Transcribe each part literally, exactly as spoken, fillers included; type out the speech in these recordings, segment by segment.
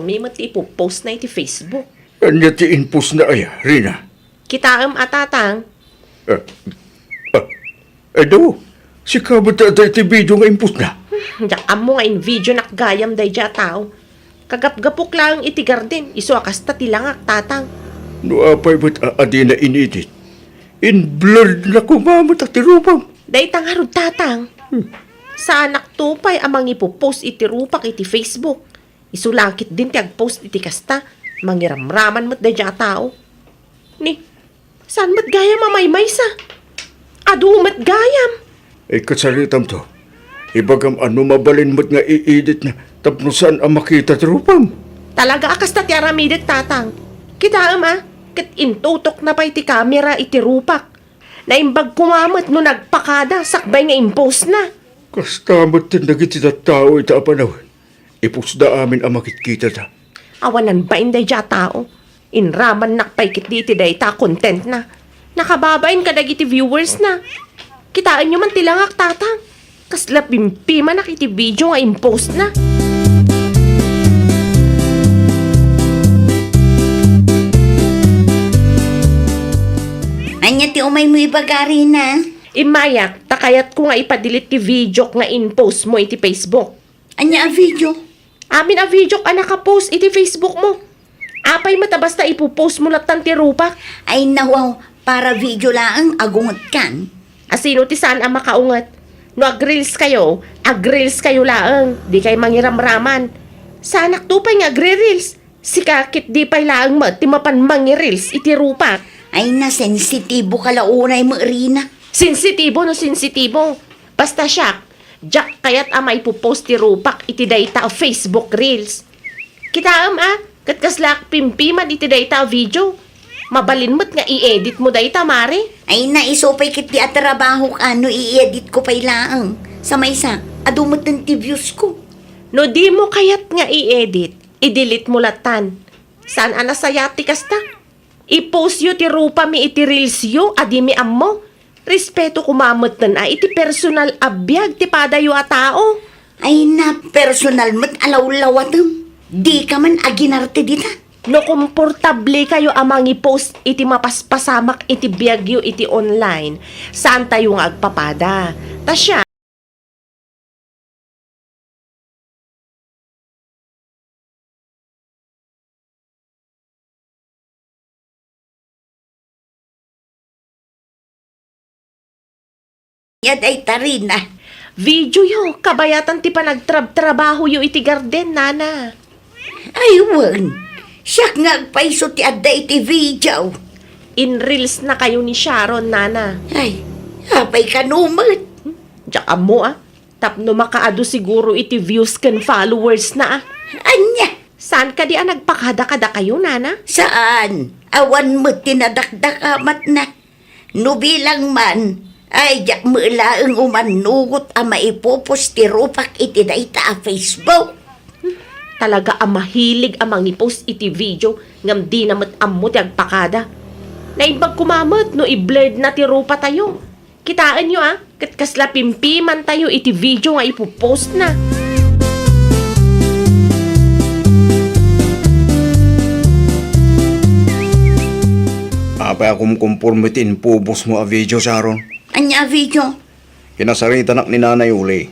Aramid met ti ipopost na iti Facebook. Ania ti impost na aya, Rina? Kitaem a, Tatang. Ah, ah, adu, sika met dayta iti video nga impost na? Hmm, diak ammo nga in-video nak gayam daydiay a tao. Kagapgapok laeng iti garden, isu a kasta ti langak, Tatang. No apay met a adina in-edit, in-blurred na koma met a ti rupam. Dayta ngarud, Tatang. Hmm. Saanak to pay a mangipopost iti rupak iti Facebook. Isu laeng ketdin ti agpost iti kasta, mangiramraman met daydiay a tao. Ni, saan met gayam a maymaysa? Adu met gayam. Ay, kasaritam to. Ibagam a no mabalin met nga i-edit na tapno saan a makita ti rupam. Talaga a kasta ti aramidek, Tatang. Kitaem a, ket intutokna pay ti kamera iti rupak. Naimbag koma met no nagpakada sakbay nga impostna. Kasta met dagiti tattao ita a panawen. Ipostda amin a makitkitada. Awan bain daydiay a tao. Inramannak pay ketdi iti dayta a contentna. Nakababain kadagiti viewersna. Kitaenyo man ti langak, Tatang. Kasla pimpimanak iti video nga impostna. Ania ti umaymo ibaga, Rina? Immayak, ta kayatko nga ipa-delete ti videok nga impostmo iti Facebook. Ania a video? Amin a videok a nakapost iti Facebookmo. Apay met a basta ipopostmo lattan ti rupak? Ay, nawaw, para video laeng, agungetkan. A sino ti saan a makaunget? No agreels kayo, agreels kayo laeng, dikay mangiramraman. Saanak to pay nga agre-reels. Sika ketdi pay laeng met ti mapan mangi-reels iti rupak. Ay, nasensitibo ka la unay met, Rina. Sensitibo no sensitibo. Basta siak, diak kayat a maipopost ti rupak iti dayta a Facebook Reels. Kitaem a, ket kaslaak pimpiman iti dayta a video. Mabalin met nga i-editmo dayta, Mare. Ay, naisu pay ketdi a trabahok a no i-editko pay laeng. Sa maysa, adu metten ti viewsko. No dimo kayat nga i-edit, i-deletemo lattan. Saan a nasayaat ti kasta? Ipostyo ti rupami iti reelsyo a dimi ammo. Respeto koma metten a iti personal a biag ti padayo a tao. Ay, na personal met a lawlawatem. Dika man aginarte dita. No komportable kayo a mangipost iti mapaspasamak iti biagyo iti online, saantayo nga agpapada. Ta siak, Ya dayta, Rina. Videoyo, kabayatan ti panagtrabtrabahoyo iti garden, nana. Ay, wen. Siak nga agpayso ti adda iti video. In-reels na kayo ni Sharon, nana. Ay, apay kano met? Hmm? Diak ammo, a. Tapno makaadu siguro iti views ken followers na, a. Ania? Saan kadi a nagpakada kadakayo, nana? Saan? Awan met ti nadakdakamatna. No bilang man, ay diak met laeng umannugot a maipopost ti rupak iti dayta a Facebook. Hmm, talaga a mahilig a mangipost iti video ngem dina met ammo ti agpakada. Naimbag koma met no i-blurred na ti rupatayo. Kitaenyo, a, ket kasla pimpimantayo iti video nga ipopostna. Apay a kumkumporme ti impopostmo a video, Sharon? Ania a video? Kinasaritanak ni Nanay Uli.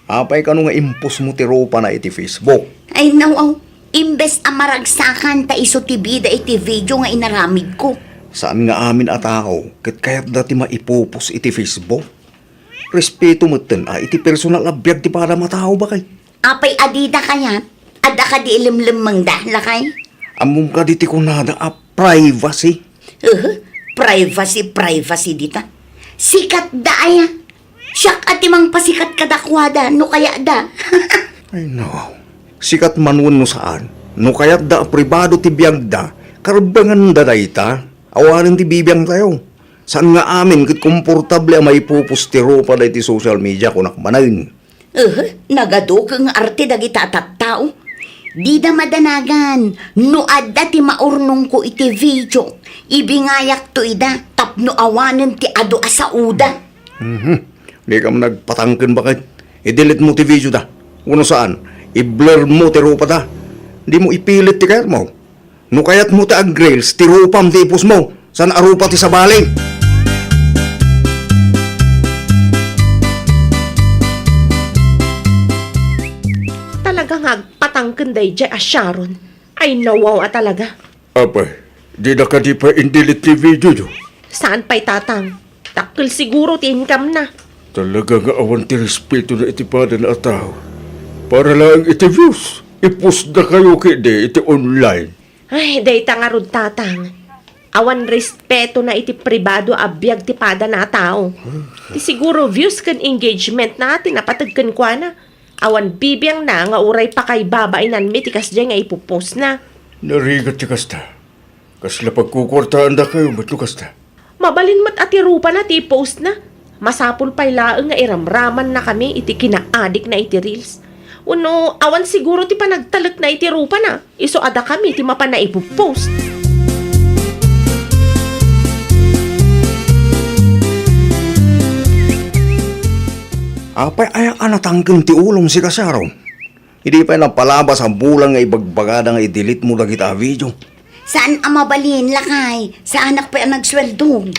Apay kano nga impostmo ti rupana iti Facebook? Ay, nawaw. Imbes a maragsakan ta isu ti bida iti video nga inaramidko. Saan nga amin a tao ket kayatda ti maipopost iti Facebook? Respeto metten a iti personal a biag ti padam a tao, baket. Apay a dida kayat? Adda kadi ilemlemmengda, lakay? Ammom kadi ti kunada a privacy? Uhu, privacy, privacy dita. Sikatda aya. Siak a ti mangpasikat kadakuada no kayatda. Ay, no. Sikat man wenno saan, no kayatda a pribado ti biagda, karbenganda dayta. Awanen ti bibiangtayo. Saan nga amin ket komportable a maipopost ti rupada iti social media, kunak manen. Eh, nagaduke nga arte dagita a tattao. Dida madanagan no adda ti maurnongko iti video, ibingayakto ida tapno awanen ti adu a saoda. Mhm. Dika man nagpatangken, baket. I-delete mo ti video da. Wenno saan, i-blur mo ti rupa da. Dimo ipilit ti kayatmo. No kayatmo ti ag-reels, ti rupam ti ipostmo. Saan a rupa ti sabali. Talaga nga agpatangken daydiay a Sharon. Ay, nawaw a talaga. Apay, dina kadi pay in-delete ti videoyo? Saan pay, Tatang? Dakkel siguro ti income na. Talaga nga awan ti respetona iti padana a tao. Para laeng iti views, i-postda kayo ketdi iti online. Ay, dayta ngarud, Tatang. Awan respetona iti pribado a biag ti padana a tao. Ti siguro views ken engagement na ti napateg kenkuana. Awan bibiangna nga uray pakaibabainanmi ti kasdiay nga ipupostna. Narigat ti kasta. Kasla pagkukuartaandakayo met no kasta. Mabalin met a ti rupana ti ipostna. Masapul pay laeng nga iramramannakami iti kinaadikna iti reels. Wenno, awan siguro ti panagtalekna iti rupana. Isu a dakami ti mapan a ipopost. Apay aya a natangken ti ulom, sika Sharon? Idi pay napalabas a bulan nga ibagbagada nga i-delete mo dagita a video. Saan a mabalin, lakay. Saanak pay a nagsueldo.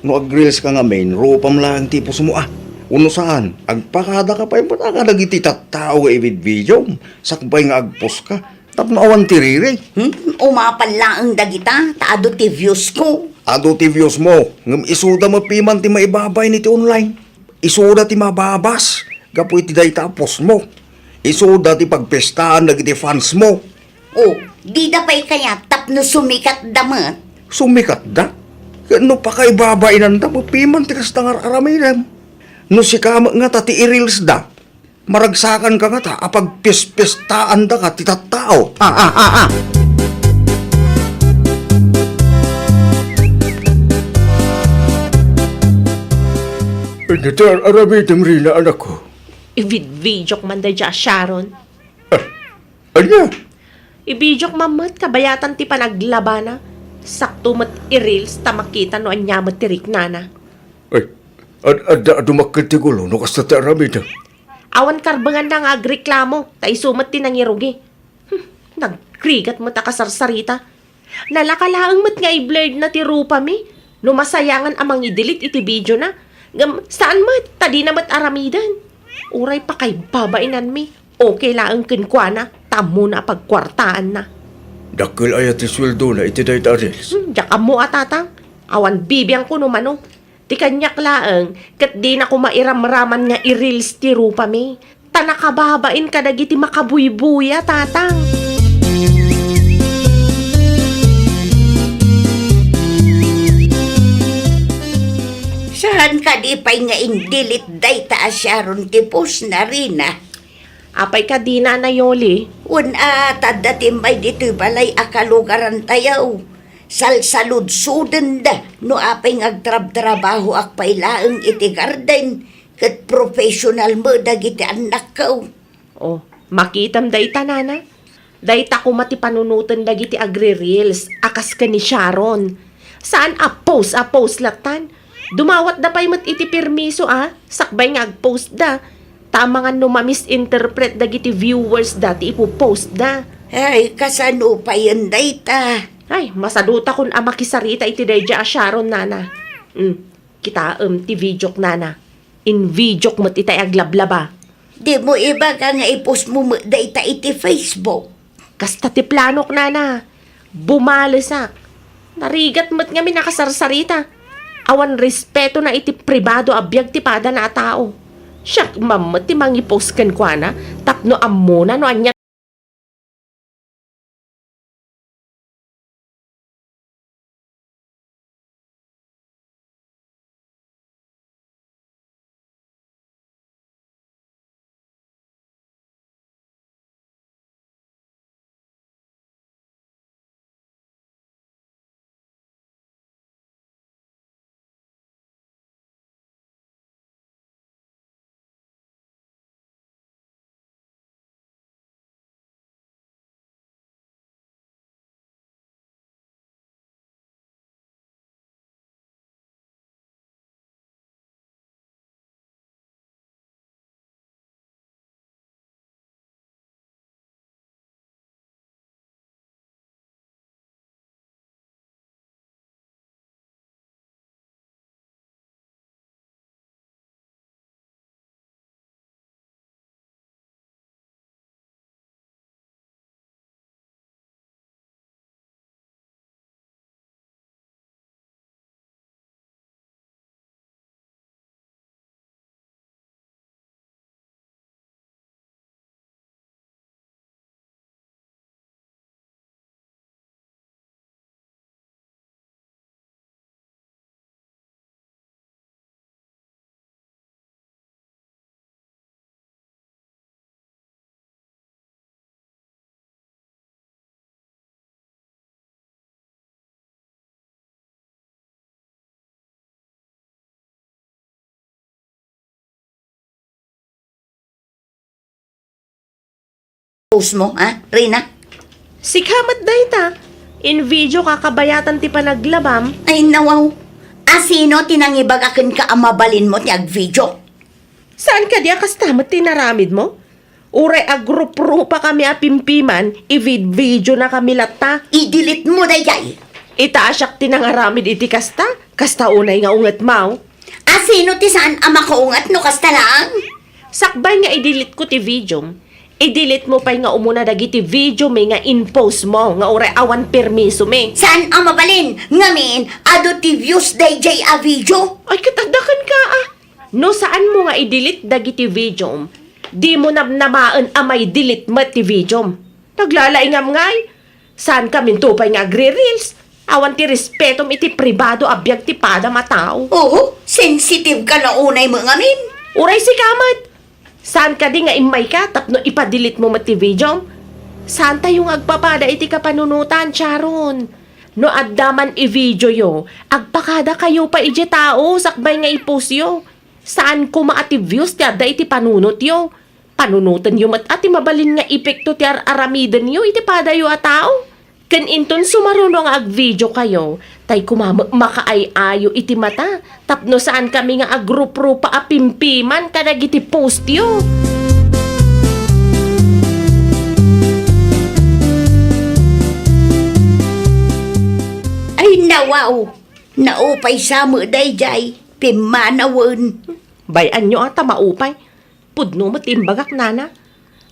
No ag-reels ka ngamin, rupam laeng ti ipostmo, a. Wenno saan, agpakada ka pay met a kadagiti tattao nga ibidbidiom, sakbay nga agpost ka. Tapno awan ti riri. Hmm? Umapan laeng dagita, ta adu ti views ko. Adu ti views mo, ngem isuda met piman ti maibabain iti online. Isuda ti mababas gapu iti dayta a post mo. Isuda ti pagpiestaan dagiti fans mo. O, dida pay kayat tapno sumikatda met? Sumikatda? Ket no pakaibabainanda, mapiman ti kasta nga ar-aramidem. No sika met ngata ti i-reels da, maragsakan ka ngata a pagpispiestaandaka ti tattao. Iti ar-aramidem, Rina, anakko. Ibidbidiok man daydiay a Sharon. Ah, ania? Ibidioak man met kabayatan ti panaglabana. Sakto met i-reels ta makita no ania met ti riknana. Ay, ad-, adda a dumakkel ti gulo no kasta ti aramidem. Awan karbenganna nga agreklamo, ta isu met ti nangirugi. Hmm, nagrigat met a kasarsarita. Nalaka laeng met nga i-blurred na ti rupami no masayangan a mangi-delete iti videona. Ngem saan met, ta dina met aramiden. Uray pakaibabainanmi, okay laeng kenkuana, ta ammona a pagkuartaanna. Dakkel aya ti sueldona iti dayta a reels? Hmm, diak ammo a, Tatang. Awan bibiangko no mano. Ti kaniak laeng, ket dina koma iramraman nga i-reels ti rupami. Ta nakababain kadagiti makabuybuya, Tatang. Saan kadi pay nga in-delete dayta a Sharon ti post na, Rina? Apay kadi, Nana Yoli? Wen a, ta adda timmay ditoy balay a kalugarantayo. Salsaludsodenda no apay nga agtrabtrabahoak pay laeng iti garden ket professional met dagiti annakko. Oh, makitam dayta, Nana. Dayta koma ti panunoten dagiti agre-reels a kas ken ni Sharon. Saan a post a post lattan. Dumawatda pay met iti permiso a sakbay nga agpostda. Ta amangan no ma-misinterpret dagiti viewers da ti ipopost da. Ay, kasano payen dayta? Ay, masadutakon a makisarita iti daydiay a Sharon, Nana. Hmm, kitaem ti videok, Nana. In videok met itay aglablaba. Dimo ibaga nga ipost mo met dayta iti Facebook? Kasta ti planok, Nana. Bumalesak. Narigat met ngamin a kasarsarita. Awan respetona iti pribado a biag ti padana a tao. Siak man met ti mangipost kenkuana tapno ammona no ania post mo, ha, Rina? Sika met dayta. In-video ka kabayatan ti panaglabam. Ay, nawaw. Asino ti nangibaga kenka a mabalinmo ti agvideo? Saan kadi a kasta met ti inaramidmo? Uray agruprupa kami a pimpiman, ivid-video na kami latta. I-delete mo dayjay. Ita a siak ti nangaramid iti kasta? Kasta unay nga ungetmaw. Asino ti saan a makaunget no kasta laeng? Sakbay nga i-delete ko ti video, i-delete mo pay nga umuna dagiti video mi nga in-post mo nga uray awan permiso mi. Saan a mabalin? Ngamin, adu ti views dayjay a video. Ay, ket adda kenka, ah. No saan mo nga i-delete dagiti video, di mo namnamaen a may delete met ti video. Naglalaingam ngay? Saan kaminto pay nga agre-reels? Awan ti respetom iti pribado a biag ti padam a tao. Oo, sensitive ka la unay met ngamin. Uray sika met. Saan kadi nga immayka tapno ipa-delete mo met ti video? Saan tayo nga agpapada iti kapanunotan, Sharon? No adda man i-video yo, agpakada kayo pay iti tao sakbay nga i-post yo. Saan koma a ti views ti adda iti panunotyo. Panunotenyo met a ti mabalin nga epekto ti ar-aramidenyo iti padayo a tao. Ken inton sumaruno nga agvideo kayo, tay koma met makaay-ayo iti mata tapno saan kami nga agruprupa a pimpiman kadagiti postyo. Ay, nawaw! Naupay sa met dayjay, pimmanawen. Bay-anyo a ta maupay. Pudno met ti imbagak, nana.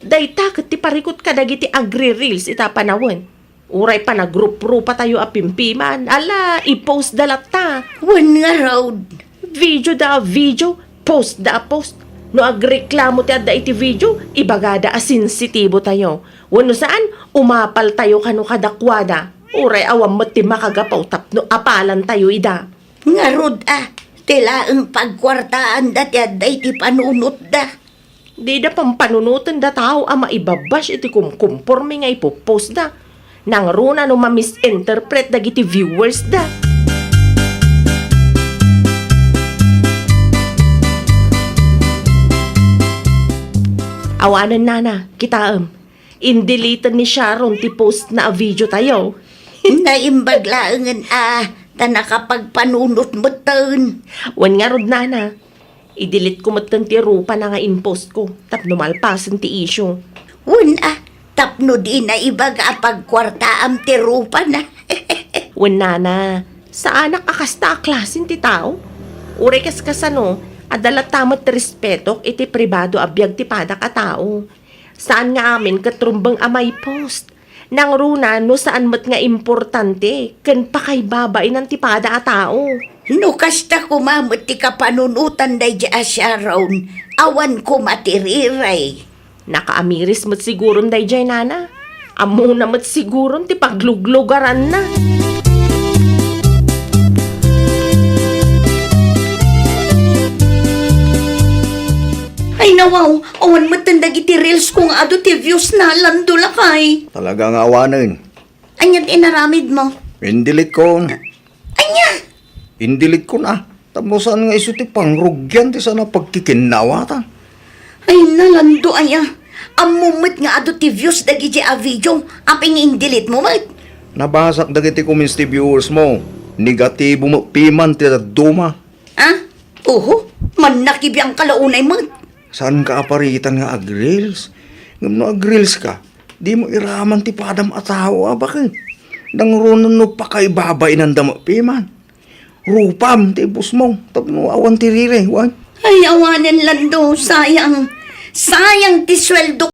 Dayta ket ti parikut kadagiti agre-reels ita panawen. Uray panagruprupa tayo a pimpiman, ala, i-post da latta. Wen ngarud. Video da a video, post da a post. No agreklamo ti adda iti video, ibagada a sensitibo tayo. Wenno saan, umapal tayo kano kadakuada. Uray awan met ti makagapu tapno apalan tayo ida. Ngarud a, ti laeng pagkuartaanda ti adda iti panunotda. Dida pampanunotenda tao a maibabash iti kumkumporme nga ipopost da. Nangruna no ma-misinterpret dagiti viewers da. Awanen, nana, kitaem. Indeleten ni Sharon ti post na a video tayo. Naimbag laengen a, ta nakapagpanunot metten. Wen ngarud, nana, i-delete ko metten ti rupana nga in-post ko tapno malpasen ti issue. Wen a, tapno dina ibaga a pagkuartaam ti rupana. Wen, nana, saanak a kasta a klasen ti tao. Uray kas kasano, adda latta met ti respetok iti pribado a biag ti padak a tao. Saan nga amin ket rumbeng a may post. Nangruna no saan met nga importante ken pakaibabainan ti pada a tao. No kasta koma met ti kapanunotan dayjay a Sharon, awan koma ti riray. Nakaamiris met siguron dayjay, nana. Ammona met siguron ti pagluglugaranna. Ay, nawaw, awan metten dagiti reels ko nga adu ti views na, Lando, lakay. Talaga nga awanen. Ania ti inaramidmo? Indelete ko. Ania? Indelete ko na. Tapno saan nga isu ti pangrugian ti saan a pagkikinnaawatan. Ay, na, Lando, aya. Ammom met nga adu ti views dagiti a video. Apay nga indelete mo met? Nabasak dagiti comments ti viewers mo. Negatibo met piman ti dadduma. Ah? Oho, mannakibiang ka la unay met. Saanka a paritan nga ag-reels? Ngem no ag-reels ka, dimo iraman ti padam a tao a baket. Nangruna no pakaibabainanda met piman. Rupam ti ipostmo tapno awan ti riray, wen? Ay, awanen, Lando, sayang. Sayang ti sueldo.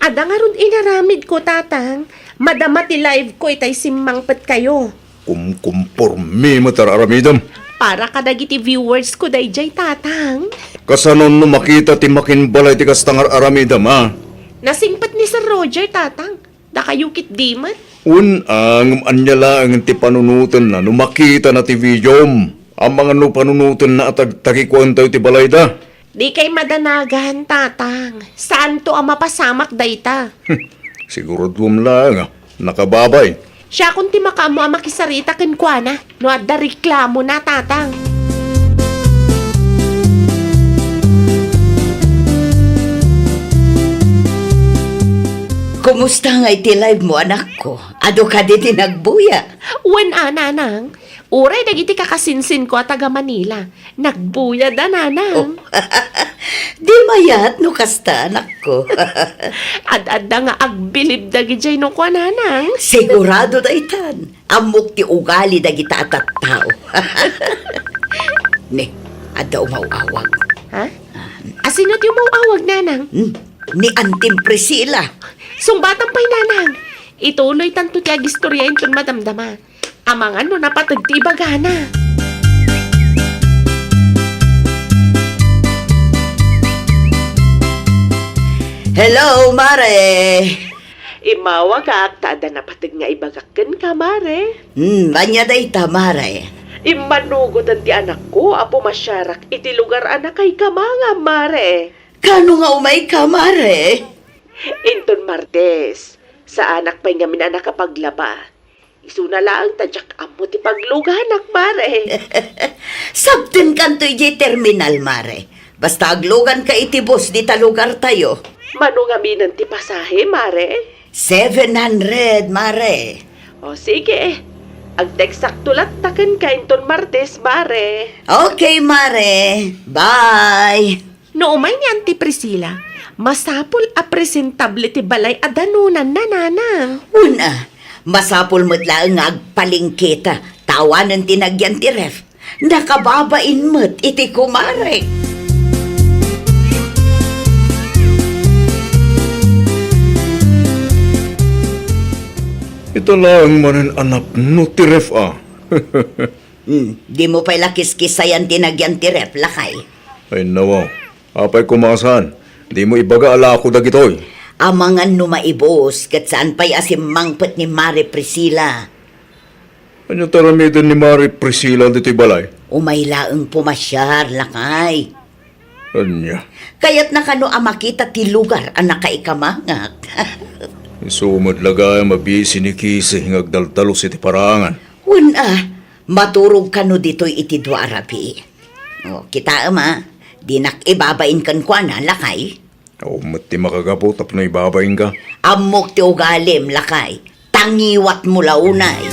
Adda ngarud inaramidko, Tatang. Madama ti live ko itay simmangpetkayo. Kumkumpormi met ar-aramidem. Para kadagiti viewers ko daydiay, Tatang. Kasano no makita ti makinbalay ti kasta nga ar-aramidem, a? Nasingpet ni Sir Roger, Tatang. Dakayo ketdi met. Wen, a, ngem ania laeng ti panunotenna no makitana ti videom? Amangan no panunotenna a tagtagikuentayo ti balayda? Dikay madanagan, Tatang. Saanto a mapasamak dayta. Siguraduem laeng a nakababain. Siakon ti makaammo a makisarita kenkuana no adda reklamona, Tatang. Kumusta ngay ti live mo, anakko? Adu kadi ti nagbuya? Wen a, Nanang. Uray dagiti kakasinsinko a taga Manila, nagbuyada, Nanang. Oh. Di mayat no kasta, anakko. Ad-adda nga agbilib dagidiay no kua, Nanang. Sigurado daytan. Ammok ti ugali dagita a tattao. Ne, adda umaw-awag. Ha? Asino ti umaw-awag, Nanang? Hmm, ni Antim Priscilla. Sungbatan pay, Nanang. Ituloytanto ti agistorya inton madamdama. Amangan no napateg ti ibagana. Hello, Mare! Immawagak ta adda napateg nga ibagak kenka, Mare. Hmm, ania dayta, Mare? Immanugotan ti anakko a pumasiarak iti lugar a nakaikamangam, Mare. Kano nga umayka, Mare? Inton Martes, saanak pay ngamin a nakapaglaba. Isuna laeng ta diak ammo ti pagluganak, Mare. Sabtenkanto idiay terminal, Mare. Basta agluganka iti bus dita lugartayo. Mano ngaminen ti pasahe, Mare? Seven hundred, Mare. O, sige. Agteksakto latta kenka inton Martes, Mare. Okay, Mare. Bye. No umay ni Auntie Priscilla, masapul a presentable ti balay a danonanna, Nanang. Wen a, masapul met laeng nga agpalengketa ta awanen ti nagyan ti ref. Nakababain met iti kumare. Ita laeng manen a napno ti ref a. Hmm, dimo pay la kiskisayan ti nagyan ti ref, lakay. Ay, nawaw. Apay koma a saan? Dimo ibaga a lako dagitoy. Amangan no maibus, ket saan pay a simmangpet ni Mare Priscilla. Ania ti aramiden ni Mare Priscilla ditoy balay? Umay laeng pumasiar, lakay. Ania? Kayatna kano a makita ti lugar a nakaikamangak. Isu met la gayam a bisi ni Kisi nga agdaldalus iti paraangan. Wen a, maturog kano ditoy iti dua a rabii. O, kitaem a, dinak ibabain kenkuana, lakay. Awan met ti makagapu tapno ibabainka. Ammok ti ugalim, lakay. Tangiwatmo la unay.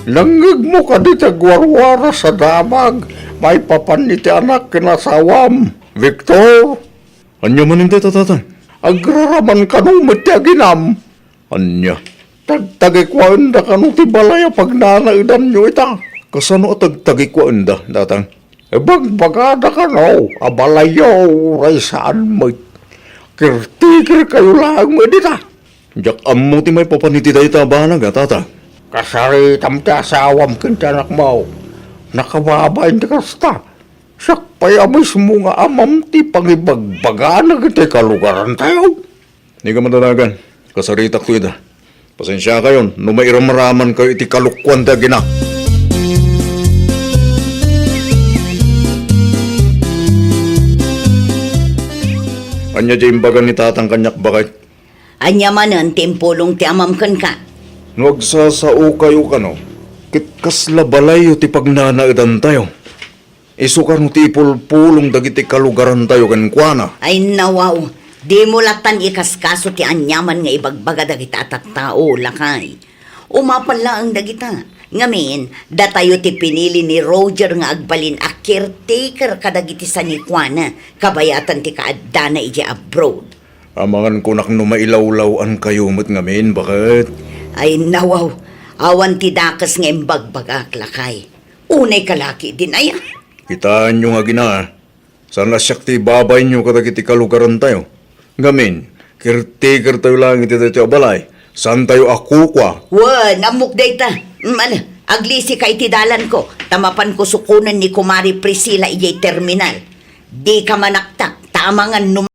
Nangngegmo kadi ti agwarwaras a damag maipapan iti anak ken asawam, Victor? Ania manen dayta, Tatang? Agraraman kano met ti aginam? Ania? Tagtagikuaenda kano ti balay a pagnanaedanyo ita? Kasano a tagtagikuaenda, Tatang? Ibagbagada kano a balayyo, uray saan met. Caretaker kayo laeng met ita. Diak ammo ti maipapan iti dayta a banag a, Tatang. Kasaritam ti asawam ken ti anakmo. Nakababain ti kasta. Siak pay a mismo nga amam ti pangibagbagana iti kalugarantayo. Dika madanagan, kasaritakto ida. Pasensiakayon no mairamramankayo iti kalokuan ti agina. Ania diay imbaga ni Tatang kaniak, baket? Ania manen ti impulong ti amam kenka? No agsasaokayo kano, ket kasla balayyo ti pagnanaedantayo. Isu kano ti ipulpulong dagiti kalugarantayo kenkuana. Ay, nawaw, dimo lattan ikaskaso ti aniaman nga ibagbaga dagiti a tattao, lakay. Umapan laeng dagita. Ngamin, datayo ti pinili ni Roger nga agbalin a caretaker kadagiti sanikuana, kabayatan ti kaaddana idiay abroad. Amangan kunak no mailawlaw-ankayo met ngamin, baket? Ay, nawaw, awan ti dakes nga imbagbagak, lakay. Unay ka laki din, aya? Kitaenyo nga agina, saan la siak ti ibabainyo kadagiti kalugarantayo. Ngamin, caretakertayo laeng iti daytoy a balay. Saantayo a kukua. Wen, ammok dayta. Mm, ala, aglisika iti dalanko, ta mapanko sukonen ni Kumari Priscilla idiay terminal. Dika manaktak, ta amangan no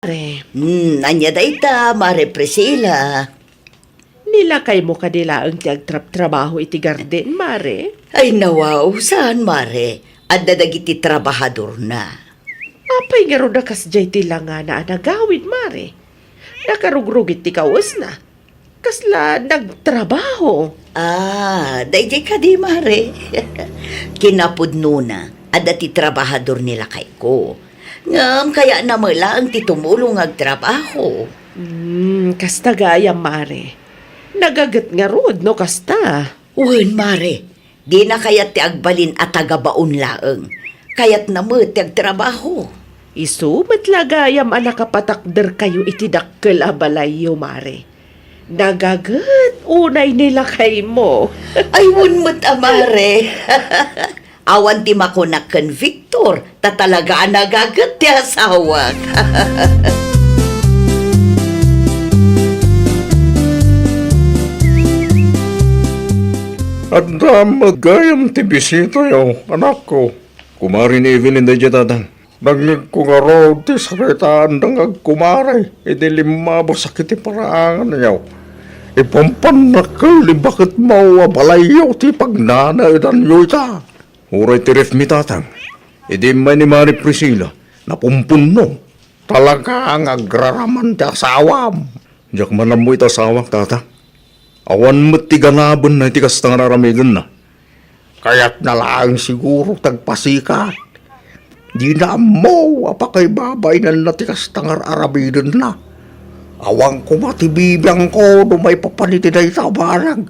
Mare. Hmm, ania dayta, Mare Priscilla? Ni lakaymo kadi laeng ti agtrabtrabaho iti garden, Mare? Ay, nawaw, saan, Mare? Adda dagiti trabahadorna. Apay ngarud a kasdiay ti langana a nagawid, Mare? Nakarugrugit ti kawesna. Kasla nagtrabaho. Ah, daydiay kadi, Mare. Kinapudnona, adda ti trabahador ni lakayko. Ngem kayatna met laeng ti tumulong nga agtrabaho. Hmm, kasta gayam, Mare. Nagaget ngarud no kasta. Wen, Mare. Dina kayat ti agbalin a tagabaon laeng. Kayatna met ti agtrabaho. Isu met la gayam a nakapatakderkayo iti dakkel a balayyo, Mare. Nagaget unay ni lakaymo. Ay, wen met a, Mare. Awan ti makunak ken Victor, ta talaga a nagaget ti asawak. Adda met gayam ti bisitayo, anakko. Kumari ni Evelyn daydiay, tatang. Nangngegko ngarud ti saritaanda nga agkumari idi limmabos a kiti paraanganyo. Ipampannak ken ni baketmo a balayyo ti pagnanaedanyo ita. Uray ti ref mi, tatang. Idi immay ni Mari Priscilla, napumpunno. Talaga nga agraraman ti asawam. Diak man ammo iti asawak, tatang. Awan met ti ganabenna iti kasta nga ar-aramidenna. Kayatna laeng siguro ti agpasikat. Dina ammo a pakaibabainanna ti kasta nga ar-aramidenna. Awan koma ti bibiangko no maipapan iti dayta a banag.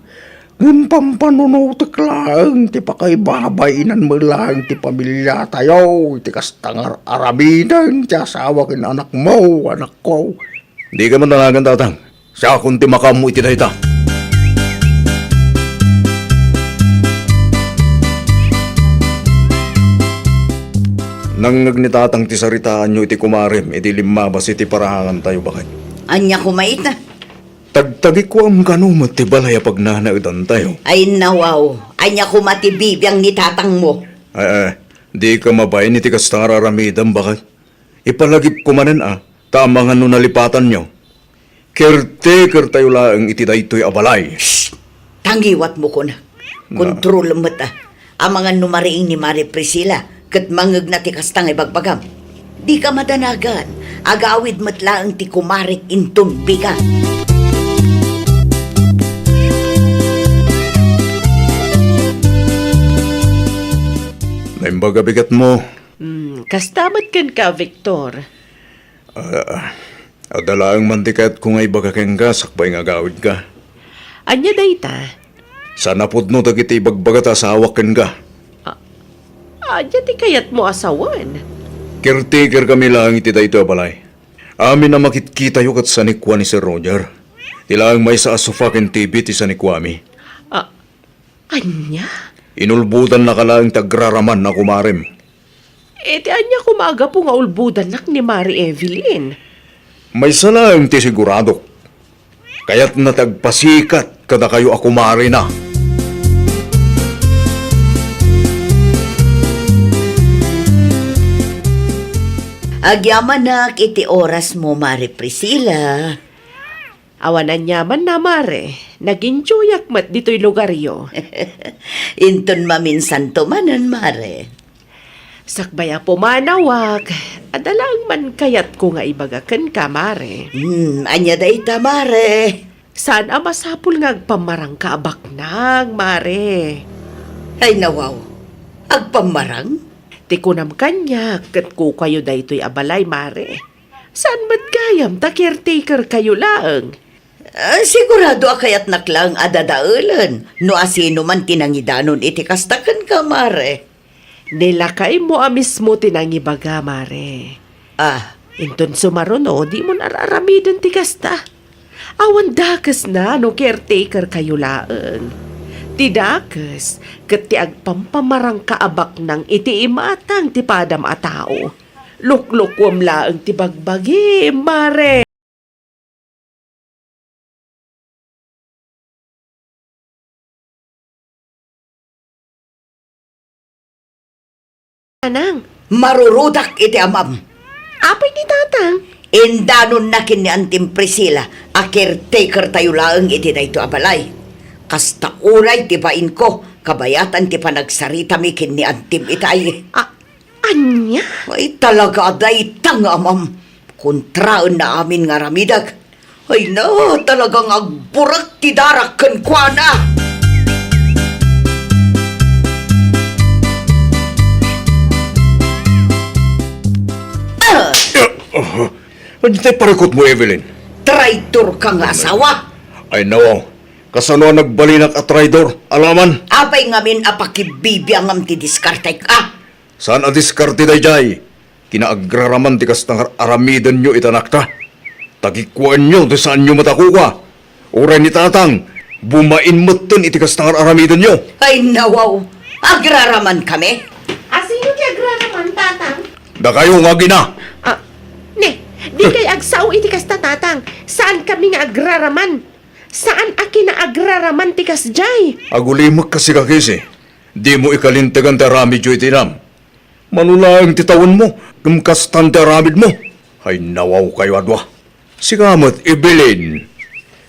Ngem pampanunotek laeng ti pakaibabainan met laeng ti pamiliatayo iti kasta nga ar-aramiden ti asawa ken anakmo, anakko. Dika madanagan, tatang. Siakon ti makaammo iti dayta. Nangngeg ni Tatang ti saritaanyo iti kumarem idi limmabas iti parahangantayo, baket. Ania koma ita? Tagtagikuam kano met ti balay a pagnanaedantayo. Ay, nawaw. Ania koma ti bibiang ni tatangmo? Eh, eh, dika mabain iti kasta nga ar-aramidem, baket. Ipalagipko manen a, ta amangan no nalipatanyo. Caretaker tayo laeng iti daytoy a balay. Shh! Tangiwatmo kunak. Na- Kontrolem met a. Amangan no mariing ni Mare Priscilla, ket mangngegna ti kasta nga ibagbagam. Dika madanagan, agawid met laeng ti kumarek inton bigat. Naimbag a bigatmo. Hmm, kasta met kenka, Victor. Ah, adda laeng man ti kayatko nga ibaga kenka sakbay nga agawidka. Ania dayta? Saan a pudno dagiti ibagbaga ta asawak kenka. Ah, ania ti kayatmo a sawen? Caretaker kami laeng iti daytoy a balay. Amin a makitkitayo ket sanikua ni Sir Roger. Ti laeng maysa a sofa ken T V ti sanikuami. Ah, ania? Inulbodannaka laeng ti agraraman a kumarem. Iti ania koma a gapu nga ulbodannak ni Mare Evelyn? Maysa laeng ti siguradok. Kayatna ti agpasikat kadakayo a kumarena. Agyamanak iti orasmo, Mare Priscilla. Awan aniamanna, Mare. Nag-enjoyak met ditoy lugaryo. Inton maminsanto manen, Mare. Sakbay a pumanawak, adda laeng man kayatko nga ibaga kenka, Mare. Hmm, ania dayta, Mare? Saan a masapul nga agpammarangka a baknang, Mare. Ay, nawaw. Agpammarang? Ti kunam kaniak, ket kukuayo daytoy a balay, Mare. Saan met gayam ta caretaker kayo laeng? Ah, sigurado a kayatnak laeng a dadaelen no asino man ti nangidanon iti kasta kenka, Mare. Ni lakaymo a mismo ti nangibaga, Mare. Ah. Inton sumaruno, dimon ar-aramiden ti kasta. Awan dakesna no caretaker kayo laeng. Ti dakes, ket ti agpampamarangka a baknang iti imatang ti padam a tao. Luklukuem laeng ti bagbagim, Mare. Nanang. Marurudak iti amam. Apay ni Tatang? Indanonna ken ni Antim Priscilla a caretaker tayo laeng iti daytoy a balay. Kasta uray ti bainko, kabayatan ti panagsaritami ken ni Antim itay. A-, Ania? Ay, talaga a dayta nga amam. Kontraenna amin nga aramidek. Ay na, talagang agburek ti darak kenkuana. Ah! Ah, ah, ania tay parikutmo, Evelyn? Traitor ka nga asawa. Ay, nawaw. Kasano a nagbalinak a traidor? Alaman. Apay ngamin a pakibibiangam ti diskartek, ah? Saan a diskarte daydiay? Kinaagraraman ti kasta nga ar-aramidenyo iti anakta. Tagikuaenyo ti saanyo met a kukua. Uray ni Tatang, bumain metten iti kasta nga ar-aramidenyo. Ay, nawaw. Agraraman kami? Asino ti agraraman, Tatang? Dakayo nga agina. Ah, ne, di kay agsao iti kasta, Tatang. Saan kami nga agraraman. Saan a kinaagraraman ti kasdiay. Agulimek kasi, kakisi. Dimo ikalintegan ti aramidyo iti inam. Mano laeng ti tawenmo, ngem kastan ti aramidmo. Ay, nawaw kayo a dua. Sika met, Evelyn.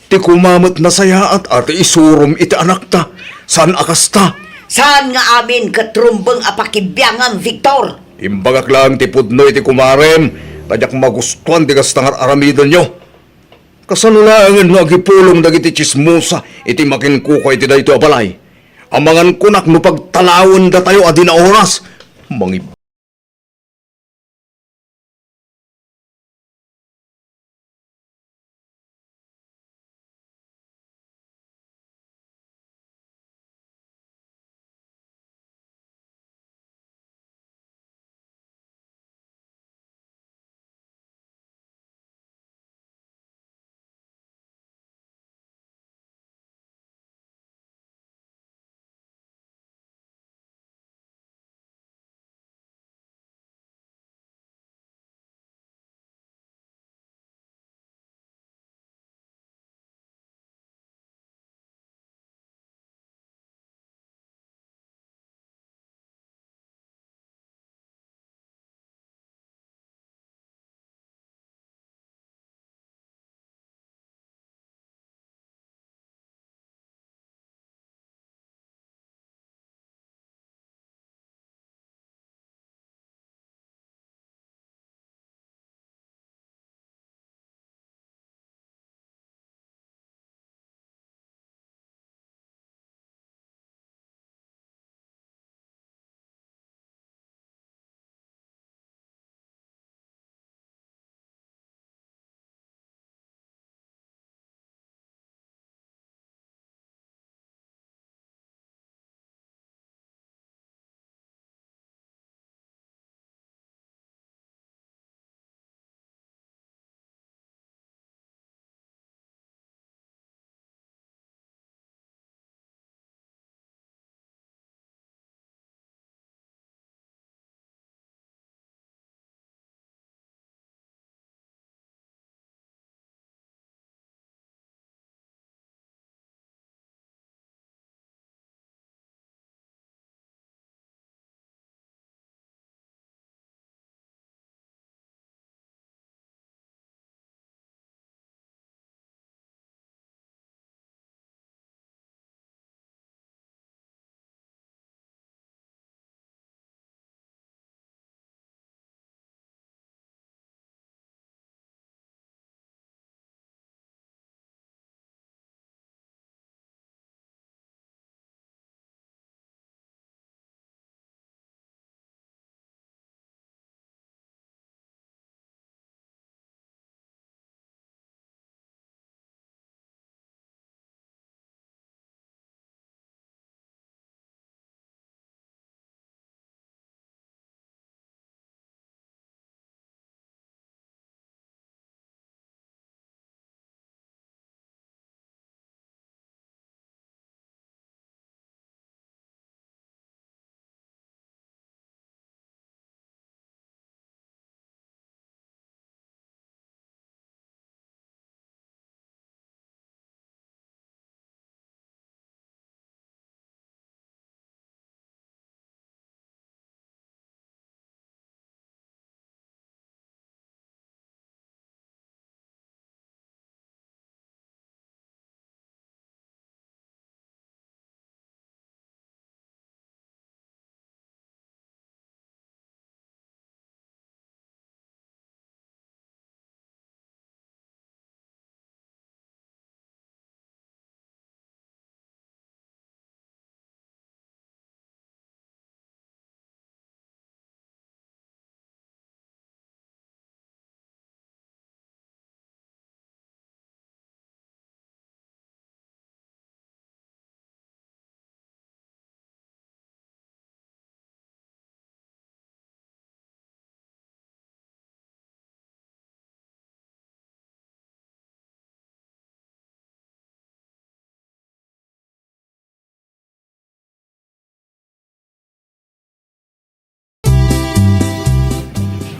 Ti kuma met nasayaat a ti isurom iti anakta. Saan a kasta? Saan nga amin ket rumbeng a pakibiangam, Victor? Imbagak laeng ti pudno iti kumarem, ta diak magustuan ti kasta nga ar-aramidenyo. Kasano laengen no agipulong dagiti tsismosa iti makinkukua iti daytoy a balay? Amangan kunak no pagtalawendatayo a di naoras. Mangib-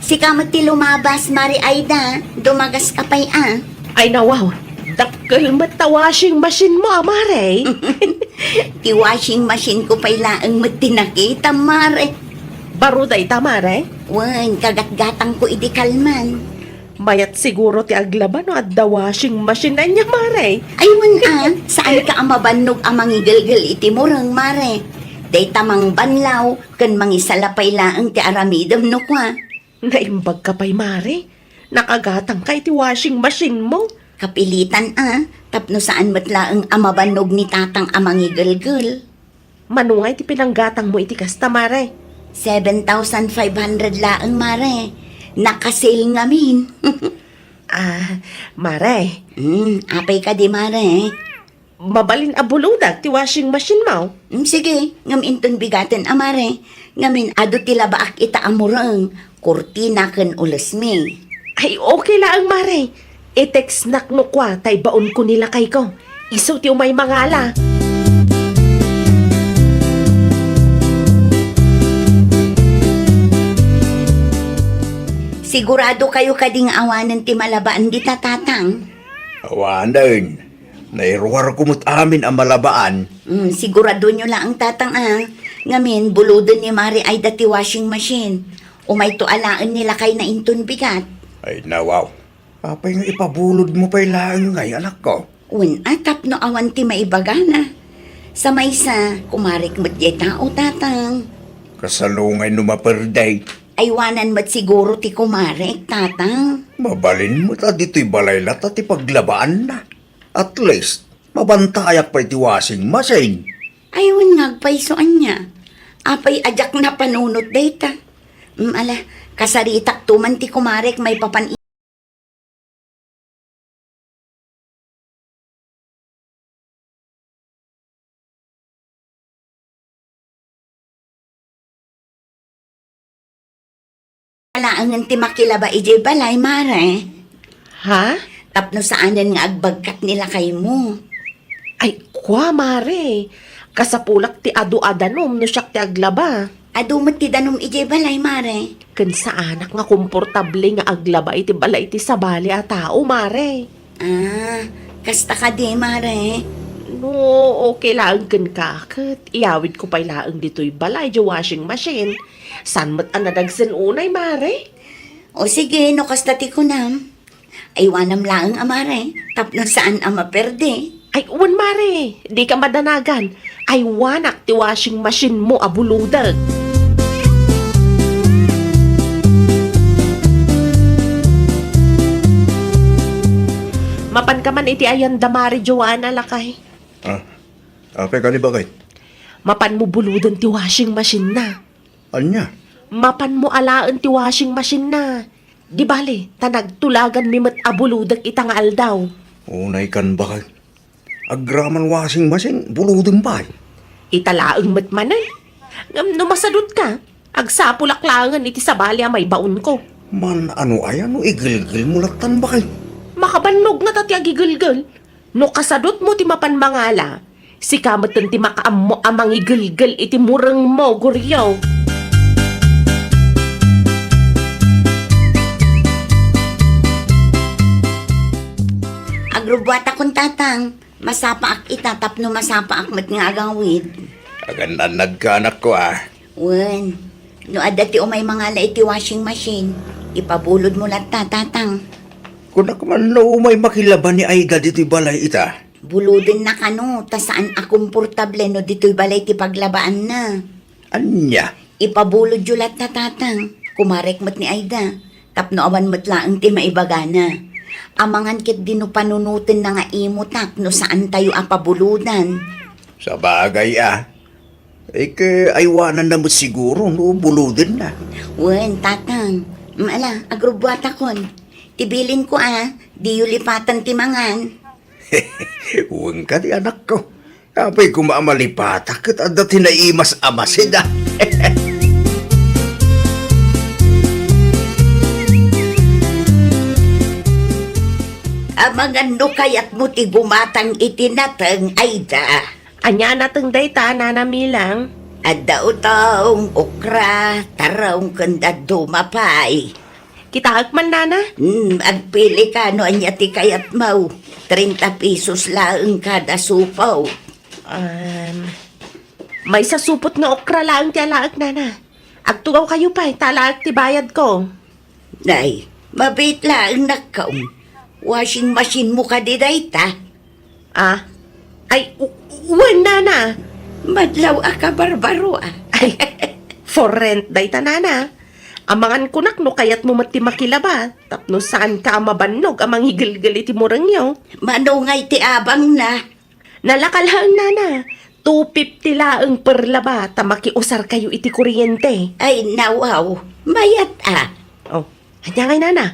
Sika met ti lumabas, Mare Aida. Dumagas ka pay, a. Ay, nawaw. Dakkel met ta washing machine mo, a, Mare. Ti washing machine ko pay laeng met ti nakitam, Mare. Baro dayta, Mare? Wen, kagatgatangko idi kalman. Mayat siguro ti aglaba no adda washing machine ania, Mare. Ay, wen, a, saanka a mabannog a mangigelgel iti mureng, Mare. Dayta mangbanlaw ken mangisalapay laeng ti aramidem no kua. Naimbag ka pay, Mare. Nakagatang ka iti washing machine mo. Kapilitan, a, tapno saan met laeng a mabannog ni Tatang a mangigelgel. Mano ngay ti pinanggatang mo iti kasta, Mare? Seven thousand five hundred laeng, Mare. Naka-sale ngamin. A, Mare. Hmm, apay kadi, Mare? Mabalin a buludak ti washing machine mo? Hmm, sige, ngem inton bigaten a, Mare. Ngamin adu ti labaak ita a mureng, kurtina ken ulesmi. Ay, okay laeng, Mare. I-text nak no kua ta ibaonko ni lakayko. Isu ti umay mangala. Sigurado kayo kadi nga awanen ti malabaan dita, Tatang? Awanen. Nairuarko met amin a malabaan. Mm, siguradoenyo laeng, Tatang, a. Ngamin, buloden ni Mare Aida ti washing machine. Umayto alaen ni lakayna inton bigat. Ay, nawaw. Apay nga ipabulodmo pay laeng ngay, anakko? Wen a, tapno awan ti maibagana. Sa maysa, kumarek met diay tao, Tatang. Kasano ngay no maperde? Aywanan met siguro ti kumarek, Tatang. Mabalin met a ditoy balay latta ti paglabaanna. At least, mabantayak pay ti washing machine. Ay, wen nga agpayso ania. Apay a diak napanunot dayta. Mm, ala, kasaritak to man ti kumarek maipapan Alaengen ti makilaba idiay balay, Mare. Ha? Tapno saanen nga agbagkat ni lakaymo. Ay, kua, Mare. Kasapulak ti adu a danum no siak ti aglaba. Adu met ti danum idiay balay, Mare. Ken saanak nga komportable nga aglaba iti balay ti sabali a tao, Mare. Ah, kasta kadi, Mare? No, okay laeng kenka, ket iyawidko pay laeng ditoy balay diay washing machine. Saan met a nadagsen unay, Mare? O sige, no kasta ti kunam. Aywanam laeng a, Mare, tapno saan a maperde. Ay, wen, Mare, dika madanagan. Aywanak ti washing machine mo a bulodek. Mapanka man iti ayan da Mare Joanna, lakay. Ah, apay kadi, bakit? Mapanmo buloden ti washing machine na. Ania? Mapanmo alaen ti washing machine na. Di bale, ta nagtulaganmi met a bulodek ita nga aldaw. Unay kan, bakit? Agraman washing machine, buloden pay. Ita laeng met manen. Ngem no masadutka, agsapulak laengen iti sabali a maibaonko. Man-ano aya no igelgelmo lattan, bakit? Makabannog ngata ti agigelgel. No kasadutmo ti mapan mangala, sika metten ti makaammo a mangigelgel iti murengmo, Goryo. Agrubbuatakon, Tatang. Masapaak ita tapno masapaak met nga agawid. Agan-annadka, anakko, a. Wen, no adda ti umay mangala iti washing machine, ipabulodmo latta, Tatang. Kunak man no umay makilaba ni Aida ditoy balay ita. Bulodenna kano, ta saan a komportable no ditoy balay ti paglabaanna. Ania? Ipabulodyo latta, Tatang. Kumarek met ni Aida. Tapno awan met laeng ti maibagana. Amangan ketdi no panunotenna nga imotak no saantayo a pabulodan. Sabagay a. Ike, aywananna met siguro no bulodenna. Wen, Tatang. Mm, ala, agrubbuatakon. Ti bilinko a, diyo lipatan ti mangan. Wen kadi, anakko. Apay koma a malipatak ket adda ti naimas a masida. Amangan no kayatmo ti gumatang iti nateng, Aida. Ania nateng dayta, Nana Milang? Adda utong, okra, tarong, ken dadduma pay. Kitaek man, nana. Hmm, agpili ka no ania ti kayatmo. Treinta pesos laeng kada supo. Um, maysa supot nga okra laeng ti alaek, nana. Agtugaw kayo pay, ta alaek ti bayad ko. Nay, mabiit laeng nakkaon. Washing machine mo kadi dayta? Ah? Ay, u-, wen, nana. Madlaw a kabarbaro, ah. Ay, for rent dayta, nana. Amangan kunak no kayatmo met ti makilaba, tapno saanka a mabannog a mangigelgel iti murengyo. Mano ngay ti abangna? Nalakalhaeng, nana. Two fifty laeng per laba ta makiusar kayo iti kuryente. Ay, nawaw. Mayat, ah. Oh, ania ngay, nana?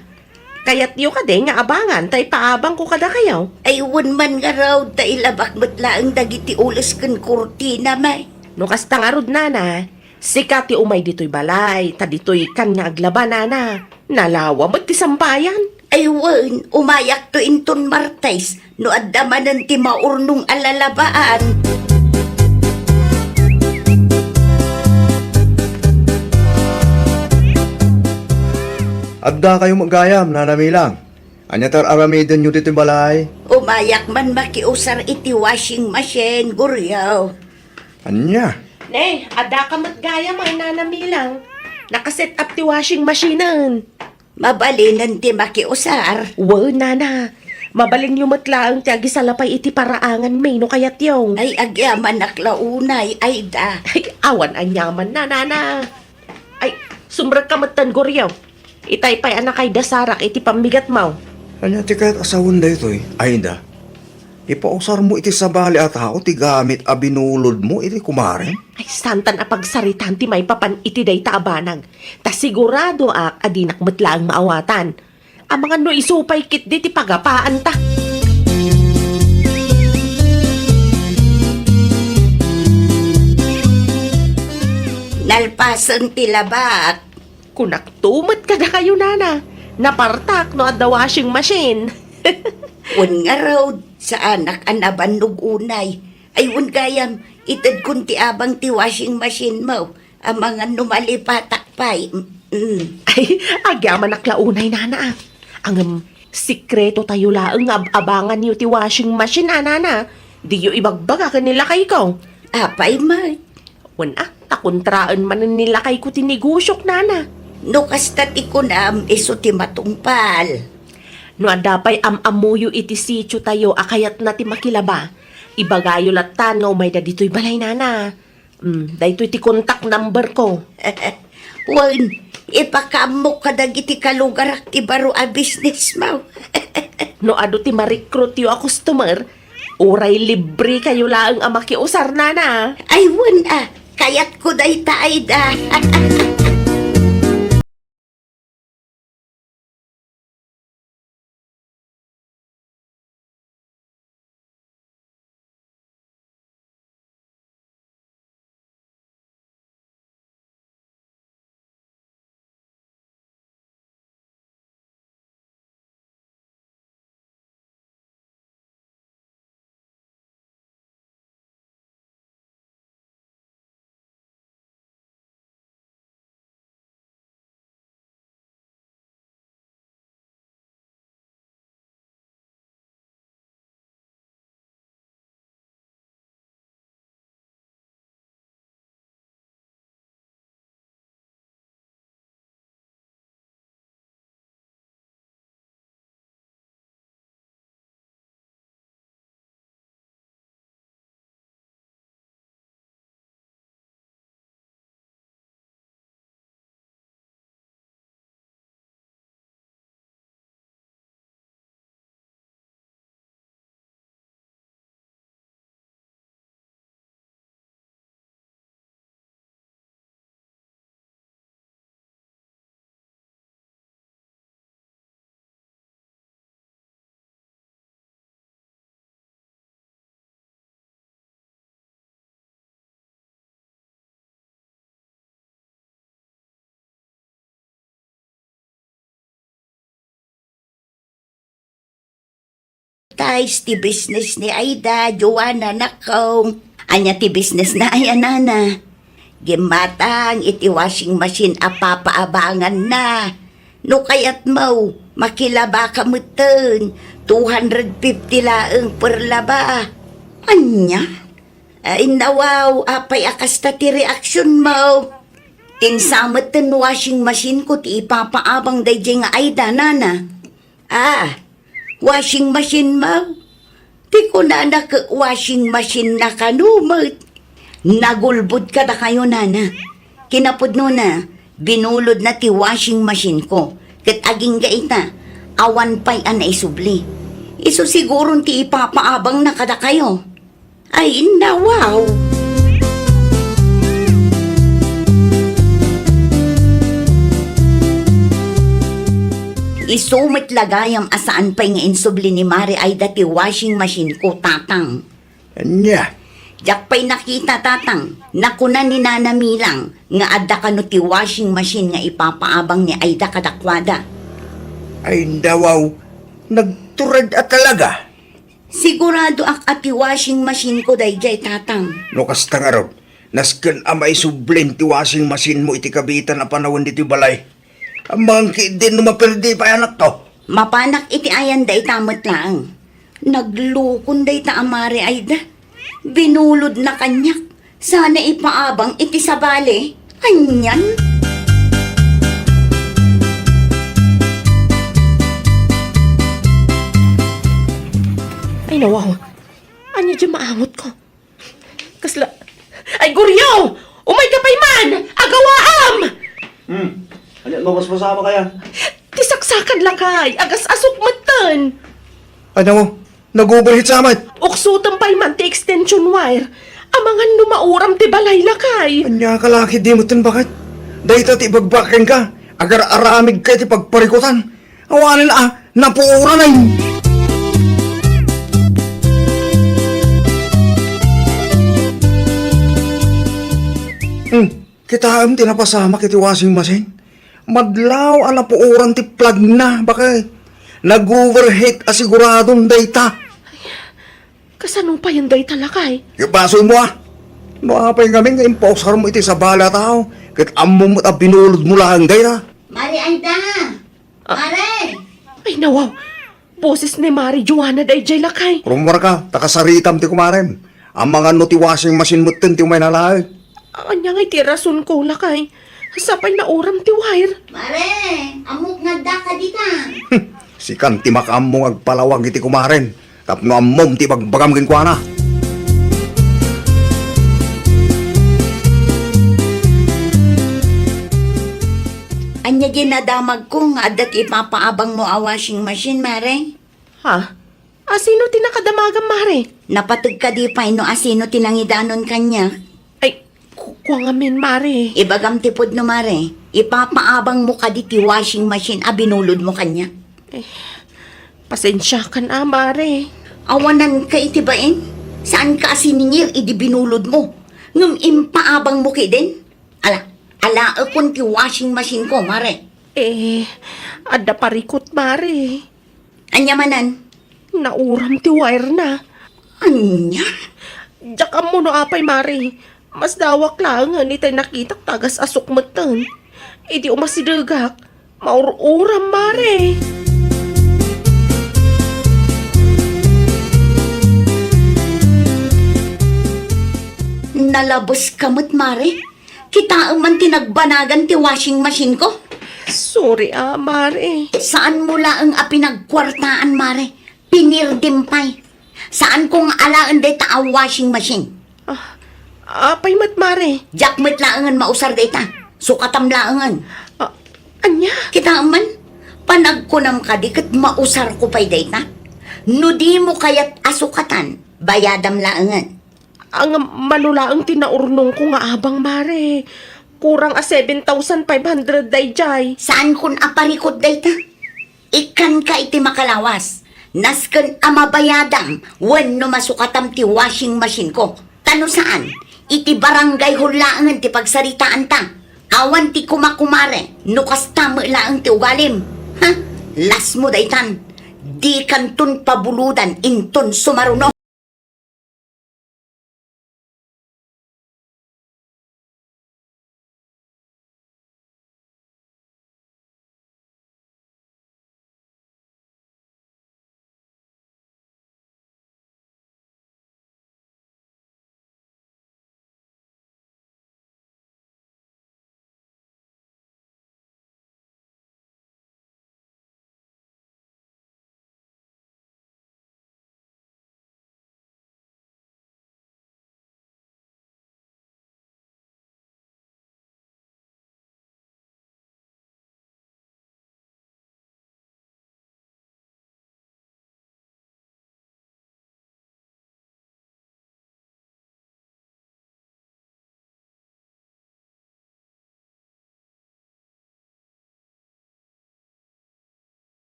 Kayatyo kadi nga abangan ta ipaabangko kadakayo? Ay, wen man ngarud, ta ilabak met laeng dagiti ules ken kurtina, may. No kasta ngarud, nana, sika ti umay ditoy balay, ta ditoykan nga aglaba, nana. Nalawa met ti sampayan. Ay, wen, umayakto inton Martes, no adda manen ti maurnong a lalabaan. Adda kayo met gayam, Nana Milang. Ania ti ar-aramidenyo ditoy balay? Umayak man makiusar iti washing machine, Goryo. Ania? Ne, adda ka met gayam, Nana Milang. Naka-set up ti washing machine-en. Mabalinen ti makiusar. Wen, nana. Mabalinyo met laeng ti agisalapay iti paraanganmi no kayatyo. Ay, agyamanak la unay, Aida. Ay, awan aniamanna, nana. Ay, sumrekka metten, Goryo. Itay pay a nakaidasarak iti pammigatmo. Ania ti kayat a sawen daytoy, Aida? Ipausarmo iti sabali a tao ti gamit a binulodmo iti kumarem? Ay, santan a pagsaritaan ti maipapan iti dayta a banag. Ta siguradoak a dinak met laeng maawatan. Amangan no isu pay ketdi ti pagapaanta. Nalpasen ti labak. Kunakto met kadakayo, nana. Napartak no adda washing machine. Wen ngarud, saanak a nabannog unay. Ay, wen gayam, itedkon ti abang ti washing machine mo. Amangan no malipatak pay. Mm. Ay, agyamanak la unay, nana, ah. Ngem, sekreto tayo laeng nga ab-abanganyo ti washing machine, a, nana. Diyo ibagbaga ken ni lakayko. Apay met? Wen, a, ta kontraen manen ni lakayko ti negosiok, nana. No kasta ti kunam, isu ti matungpal. No adda pay am-ammoyo iti sitio tayo a kayatna ti makilaba, ibagayo latta no umayda ditoy balay, nana. Mm, daytoy ti contact number ko. Wen, ipakaammok kadagiti kalugarak ti baro a business mo. No adu ti ma-recruit yo a customer, uray libre kayo laeng a makiusar, nana. Ay, wen, a, kayatko dayta, Aida. Tais ti business ni Aida, Joanna, nakong. Ania ti business na, ay, a, nana? Gimmatang iti washing machine a papaabanganna. No kayatmo, makilabaka metten. Two hundred fifty laeng per laba. Ania? Ay, nawaw, apay a kasta ti reaksionmo? Tinsa metten washing machine ko ti ipapaabang daydiay nga Aida, nana. Ah, washing machine mo? Ti kunana ket washing machine na kano met. Nagulbod kadakayo, nana. Kinapudnona, binulodna ti washing machine ko. Ket agingga ita, awan pay a naisubli. Isu siguron ti ipapaabangna kadakayo. Ay, nawaw! Isu met la gayam a saan pay nga insubli ni Mare Aida ti washing machine ko, Tatang. Ania? Diak pay nakita, Tatang. Nakuna ni Nana Milang nga adda kano ti washing machine nga ipapaabang ni Aida kadakuada. Ay, nawaw. Nagtured a talaga. Siguradoak a ti washing machine ko daydiay, Tatang. No kasta ngarud, nasken a maisublin ti washing machine mo iti kabiitan a panawen ditoy balay. Amangan ketdin no maperdi pay anakto. Mapanak iti ayan dayta met laeng. Naglukon dayta a Mare Aida. Binulodna kaniak. Sana ipaabang iti sabali. Anian? Ay, nawaw. Ania diay maangotko? Kasla, ay, Goryo! Umayka pay man! Agawaam! Hmm. Ania, mabasbasam kaya? Ti saksakad lakay, agas-asok metten. Ano? Nag-overheat sa met. Uksotem pay man ti extension wire. Amangan no mauram ti balay lakay. Ania ka la ketdi metten, baket? Dayta ti ibagbagak kenka. Agar-aramidka iti pagparikutan. Awanen a, napuoran ay. Hmm, kitaem ti napasamak iti washing machine. Madlaw a napuoran ti plugna, baket. Nag-overheat a siguradon dayta. Kasano payen dayta, lakay? Ibasolmo a. No apay ngamin nga impausarmo iti sabali a tao, ket ammom met a binulodmo laeng dayta. Mare Aida! Ah. Mare! Ay, nawaw. Boses ni Mare Joanna daydiay, lakay. Rummuarka, ta kasaritam ti kumarem. Amangan no ti washing machine metten ti umay nalaek. Ania ngay ti rasonko, lakay? Sapay nauram ti wire. Mare, ammok nga addaka dita. Hmm, sikan ti makaammo nga agpalawag iti kumaren. Tapno ammom ti ibagbagam kenkuana. Ania diay nadamagko nga adda ti ipapaabangmo a washing machine, Mare? Ha? Asino ti nakadamagam, Mare? Napateg kadi pay no asino ti nangidanon kaniak? Ay, ku-, kua ngamin, Mare. Ibagam ti pudno, Mare. Ipapaabangmo kadi ti washing machine a binulodmo kaniak? Eh, pasensiakan a, Mare. Awananka iti bain? Saanka a siningir idi binulodmo? Ngem impaabangmo ketdin? Ala, alaekon ti washing machine ko, Mare. Eh, adda parikut, Mare. Ania manen? Nauram ti wire na. Ania? Diak ammo no apay, Mare. Masdawak laengen itay nakitak ta agas-asok metten. Idi umasidegak, maur-uram, Mare. Nalabeska met, Mare. Kitaem man ti nagbanagan ti washing machine ko. Sorry a, Mare. Saanmo laeng a pinagkuartaan, Mare. Pinirdim pay. Saanko nga alaen dayta a washing machine. Ah, apay met, Mare? Diak met laengen mausar dayta. Sukatam laengen. Ah, ania? Kitaem man, panagkunam kadi ket mausarko pay dayta. No dimo kayat a sukatan, bayadam laengen. Ang mano laeng ti naurnongko nga abang, Mare. Kurang a seven thousand five hundred daydiay. Saankon a parikut dayta? Ikkanka iti makalawas. Nasken a mabayadam wenno masukatam ti washing machine ko. Ta no saan, iti barangay hall laengen ti pagsaritaanta. Awan ti kumakumare no kasta met laeng ti ugalim. Ha? Lasmo daytan. Dikanton pabuludan inton sumaruno.